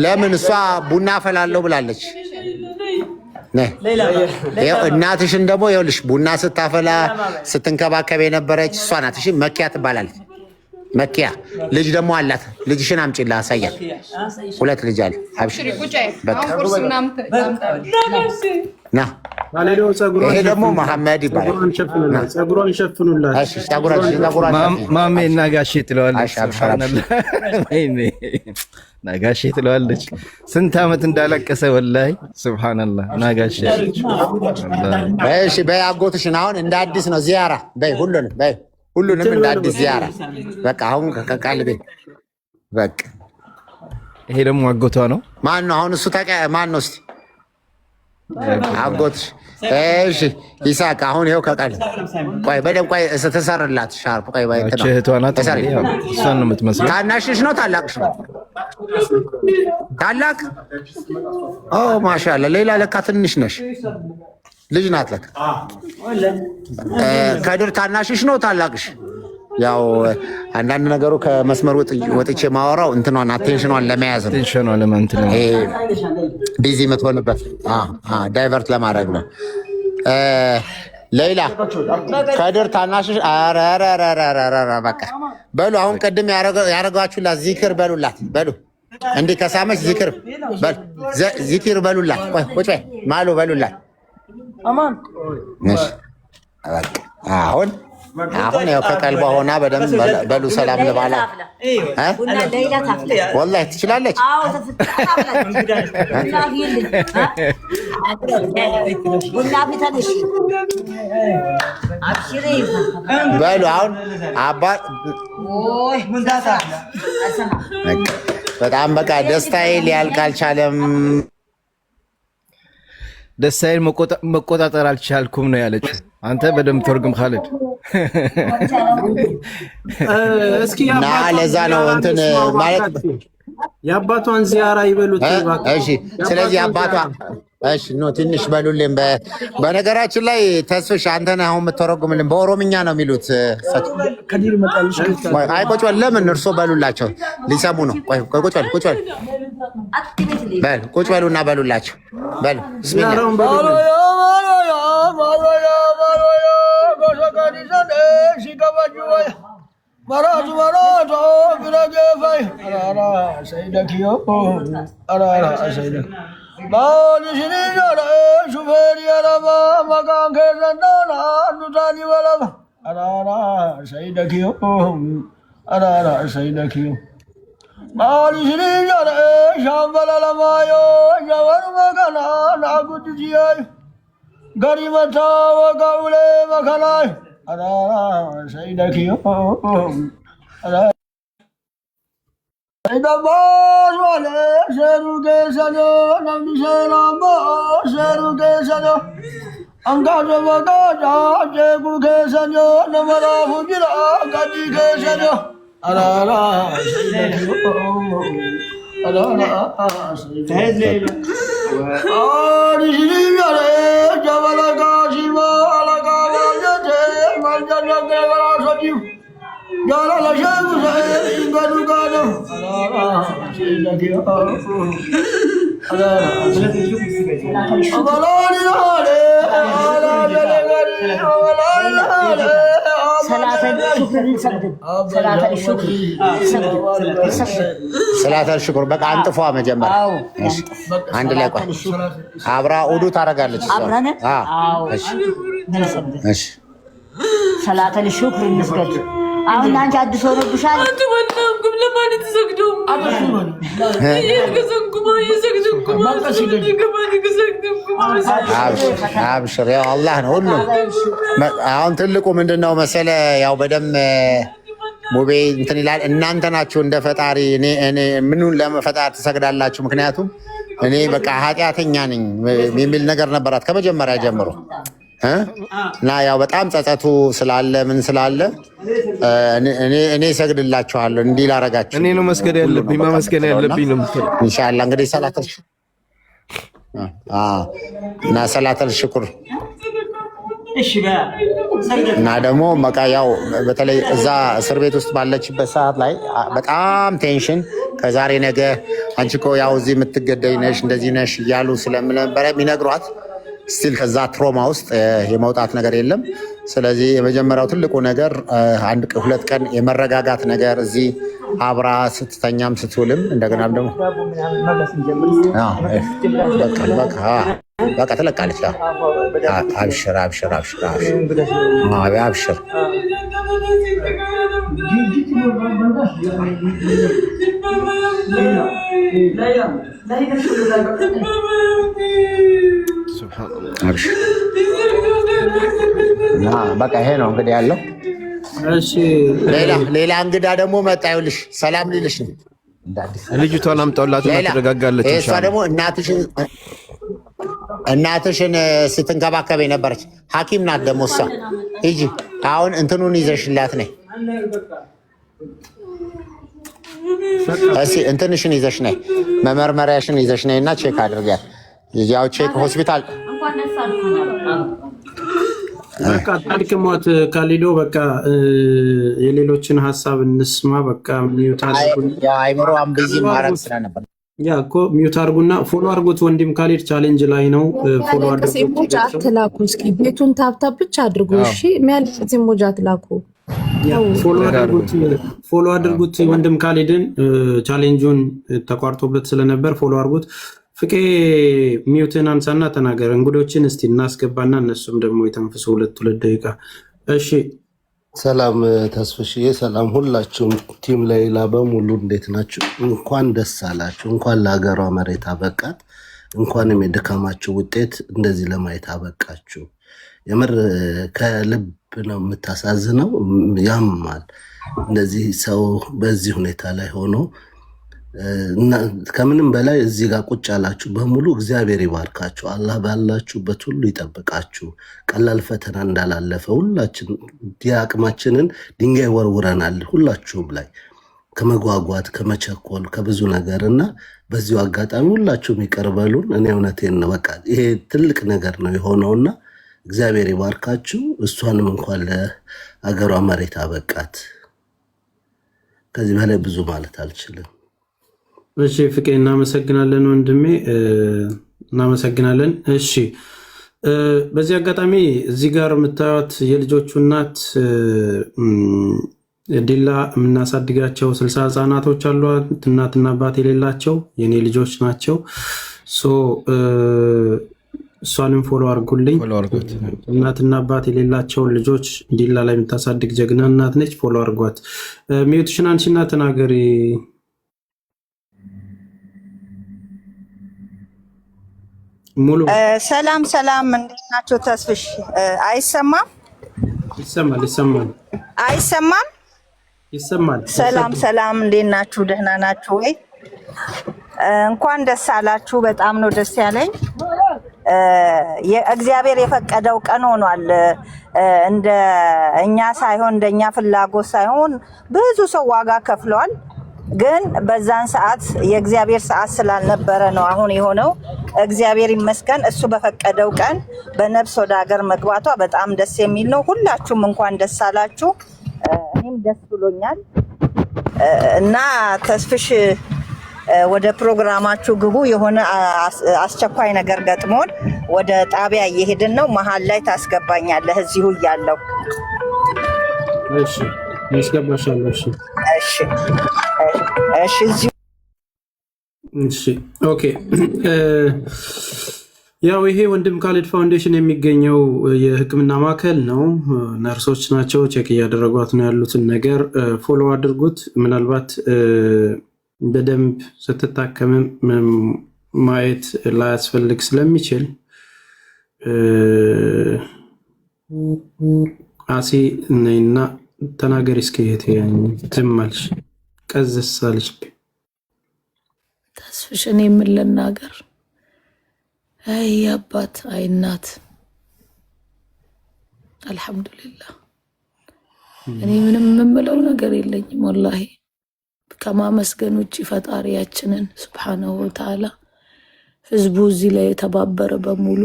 ለምን እሷ ቡና አፈላለሁ ብላለች። እናትሽን ደግሞ ይኸውልሽ ቡና ስታፈላ ስትንከባከብ የነበረች እሷ ናት። እሺ መኪያ ትባላለች። መኪያ ልጅ ደግሞ አላት። ልጅሽን አምጪላ አሳያት። ሁለት ልጅ አለ። ና ይሄ ደግሞ መሐመድ ይባላል። ጸጉሯን ሸፍኑላት። ማሜ ናጋሼ ትለዋለች። ናጋሼ ትለዋለች። ስንት ዓመት እንዳለቀሰ ወላሂ ሱብሃነላህ። ናጋሼ እሺ በይ አጎትሽን አሁን እንደ አዲስ ነው ዚያራ በይ ሁሉንም በይ ሁሉንም እንደ አዲስ ዚያራ በቃ አሁን ከቃልቤ በቃ ይሄ ደግሞ አጎቷ ነው። ማን ነው አሁን እሱ ታውቂያ? ማን ነው እስኪ አጎትሽ? እሺ ይሳቅ አሁን ይኸው ከቃል ቆይ በደምብ ቆይ ስትሰርላት ሻርፕ ቆይ ቆይ እንትን ነው እህቷ ናት። እሷን ነው የምትመስለው። ታናሽሽ ነው ታላቅሽ ነው? ታላቅ። ኦ ማሻአላ። ሌላ ለካ ትንሽ ነሽ፣ ልጅ ናት ለካ። ከድር ታናሽሽ ነው ታላቅሽ? ያው አንዳንድ ነገሩ ከመስመር ወጥቼ ማወራው እንትኗን attention ኗን ለመያዝ ነው። attention ኗን ለማንት ነው busy የምትሆንበት divert ለማድረግ ነው። ሌላ ከድር ታናሽሽ። ኧረ በቃ በሉ። አሁን ቅድም ያረጋችሁላት ዚክር በሉላት፣ በሉ እንዲህ ከሳመች ዚክር ዚክር በሉላት። ቆይ ቁጭ በይ ማሉ በሉላት። አሁን አሁን ያው ከቀልቧ ሆና በደንብ በሉ ሰላም ልባላ። ወላሂ ትችላለች። በሉ አሁን አባ በጣም በቃ ደስታዬ ሊያልቅ አልቻለም። ደስታዬን መቆጣጠር አልቻልኩም ነው ያለችው። አንተ በደንብ ተርጉም ካለድ። እስኪ እና ለዛ ነው እንትን ማለት የአባቷን ዚያራ ይበሉት። እሺ፣ ስለዚህ አባቷ እሺ፣ no ትንሽ በሉልን። በነገራችን ላይ ተስፍሽ አንተ ነህ አሁን የምተረጉምልን። በኦሮምኛ ነው የሚሉት። አይ ቁጭ በል። ለምን እርሶ በሉላቸው ሊሰሙ ነው። ቆይ ቆይ፣ ቁጭ በል፣ ቁጭ በል፣ በል ቁጭ በሉና በሉላቸው። በሉ ብስሚላ ሰላተል ሽኩር በቃ አንጥፏ መጀመሪያ አንድ ላይ ቆይ፣ አብራ ውዱ ታደርጋለች። እሺ ሰላተል ሹክር እንስገድ። አሁን አንቺ አዲስ ሆኖብሻል። አብሽር፣ ያው አላህ ነው ሁሉም። አሁን ትልቁ ምንድን ነው መሰለ፣ ያው በደም ሙቤ እንትን ይላል። እናንተ ናችሁ እንደ ፈጣሪ እኔ ምኑን ለፈጣሪ ትሰግዳላችሁ? ምክንያቱም እኔ በቃ ኃጢአተኛ ነኝ የሚል ነገር ነበራት ከመጀመሪያ ጀምሮ እና ያው በጣም ጸጸቱ ስላለ ምን ስላለ እኔ እሰግድላችኋለሁ እንዲህ ላረጋችሁ እኔ ነው መስገድ ያለብኝ ማመስገን ያለብኝ ነው የምትለው። ኢንሻአላህ እንግዲህ ሰላተል እና ሰላተል ሽኩር እና ደግሞ በቃ ያው በተለይ እዛ እስር ቤት ውስጥ ባለችበት ሰዓት ላይ በጣም tension፣ ከዛሬ ነገ አንቺ እኮ ያው እዚህ የምትገደይ ነሽ፣ እንደዚህ ነሽ እያሉ ስለነበረ የሚነግሯት still ከዛ trauma ውስጥ የመውጣት ነገር የለም። ስለዚህ የመጀመሪያው ትልቁ ነገር አንድ 2 ቀን የመረጋጋት ነገር እዚህ አብራ ስትተኛም ስትውልም እንደገና ደግሞ በቃ ትለቃለች። አብሽር አብሽር አብሽር አብሽር። አብሽር። በቃ ይሄ ነው እንግዲህ ያለው። ሌላ እንግዳ ደግሞ መጣ። ይኸውልሽ ሰላም ሊልሽ ነው። ልጅቷን አምጣውላት እና ትረጋጋለች። እሷ ደግሞ እናትሽን ስትንከባከብ የነበረች ሐኪም ናት ደግሞ እሷ። ሂጂ አሁን እንትኑን ይዘሽላት ነይ። እስኪ እንትንሽን ይዘሽ ነይ፣ መመርመሪያሽን ይዘሽ ነይ እና check አድርጊያት። ያው check ሆስፒታል በቃ ታድክሟት ካሊዶ። በቃ የሌሎችን ሀሳብ እንስማ። በቃ mute አድርጉና አይምሮዋን busy ማድረግ ስለነበር ያ እኮ mute አድርጉና follow አድርጉት። ወንድም ካሊድ challenge ላይ ነው። Follow አድርጉት። Emoji አትላኩ። እስኪ ቤቱን tap tap ብቻ አድርጉ። እሺ፣ የሚያለቅስ emoji አትላኩ። Follow አድርጉት ወንድም ካሊድን፣ challenge ኡን ተቋርጦበት ስለነበር follow አድርጉት። ፍቄ mute ን አንሳና ተናገር። እንግዶችን እስቲ እናስገባና እነሱም ደግሞ የተንፍሱ ሁለት ሁለት ደቂቃ። እሺ። ሰላም ተስፍሽዬ፣ ሰላም ሁላችሁም team ሌይላ በሙሉ እንዴት ናችሁ? እንኳን ደስ አላችሁ። እንኳን ለሀገሯ መሬት አበቃት። እንኳንም የድካማችሁ ውጤት እንደዚህ ለማየት አበቃችሁ። የምር ከልብ ነው የምታሳዝነው፣ ያማል። እንደዚህ ሰው በዚህ ሁኔታ ላይ ሆኖ ከምንም በላይ እዚህ ጋር ቁጭ ያላችሁ በሙሉ እግዚአብሔር ይባርካችሁ። አላህ ባላችሁበት ሁሉ ይጠብቃችሁ። ቀላል ፈተና እንዳላለፈ ሁላችን የአቅማችንን ድንጋይ ወርውረናል። ሁላችሁም ላይ ከመጓጓት፣ ከመቸኮል፣ ከብዙ ነገር እና በዚሁ አጋጣሚ ሁላችሁም ይቅር በሉን። እኔ እውነቴን ነው። በቃ ይሄ ትልቅ ነገር ነው የሆነውና እግዚአብሔር ይባርካችሁ። እሷንም እንኳን ለአገሯ መሬት አበቃት። ከዚህ በላይ ብዙ ማለት አልችልም። እሺ ፍቄ እናመሰግናለን ወንድሜ፣ እናመሰግናለን። እሺ፣ በዚህ አጋጣሚ እዚህ ጋር የምታዩት የልጆቹ እናት ዲላ የምናሳድጋቸው 60 ህጻናቶች አሏት። እናትና አባት የሌላቸው የኔ ልጆች ናቸው። So እሷንም follow አድርጉልኝ። እናትና አባት የሌላቸውን ልጆች ዲላ ላይ የምታሳድግ ጀግና እናት ነች። Follow አድርጓት። Mute ሽን አንሺና ተናገሪ። ሙሉ። ሰላም ሰላም፣ እንዴት ናቸው? ተስፍሽ አይሰማም? ይሰማል፣ ይሰማል። አይሰማም? ይሰማል። ሰላም ሰላም፣ እንዴት ናችሁ? ደህና ናችሁ ወይ? እንኳን ደስ አላችሁ። በጣም ነው ደስ ያለኝ። እግዚአብሔር የፈቀደው ቀን ሆኗል። እንደ እኛ ሳይሆን፣ እንደኛ ፍላጎት ሳይሆን ብዙ ሰው ዋጋ ከፍሏል። ግን በዛን ሰዓት የእግዚአብሔር ሰዓት ስላልነበረ ነው አሁን የሆነው። እግዚአብሔር ይመስገን እሱ በፈቀደው ቀን በነፍስ ወደ ሀገር መግባቷ በጣም ደስ የሚል ነው። ሁላችሁም እንኳን ደስ አላችሁ። እኔም ደስ ብሎኛል እና ተስፍሽ ወደ ፕሮግራማችሁ ግቡ። የሆነ አስቸኳይ ነገር ገጥሞን ወደ ጣቢያ እየሄድን ነው። መሀል ላይ ታስገባኛለህ እዚሁ እያለሁ። እሺ፣ ያስገባሻለሁ። እሺ። እሺ፣ እዚሁ። እሺ፣ okay። ያው ይሄ ወንድም ካሊድ ፋውንዴሽን የሚገኘው የሕክምና ማዕከል ነው። ነርሶች ናቸው check እያደረጓት ነው ያሉትን ነገር follow አድርጉት። ምናልባት በደንብ ስትታከምም ማየት ላያስፈልግ ስለሚችል አሲ ነይና ተናገሪ እስኪ እህቴ። ዝም አልሽ፣ ቀዝስ አለች። ተስፍሽ እኔ ምን ልናገር? አይ አባት፣ አይ እናት፣ አልሐምዱሊላህ። እኔ ምንም የምለው ነገር የለኝም ወላሂ ከማመስገን ውጭ ፈጣሪያችንን ሱብሓነሁ ወተዓላ፣ ህዝቡ እዚህ ላይ የተባበረ በሙሉ።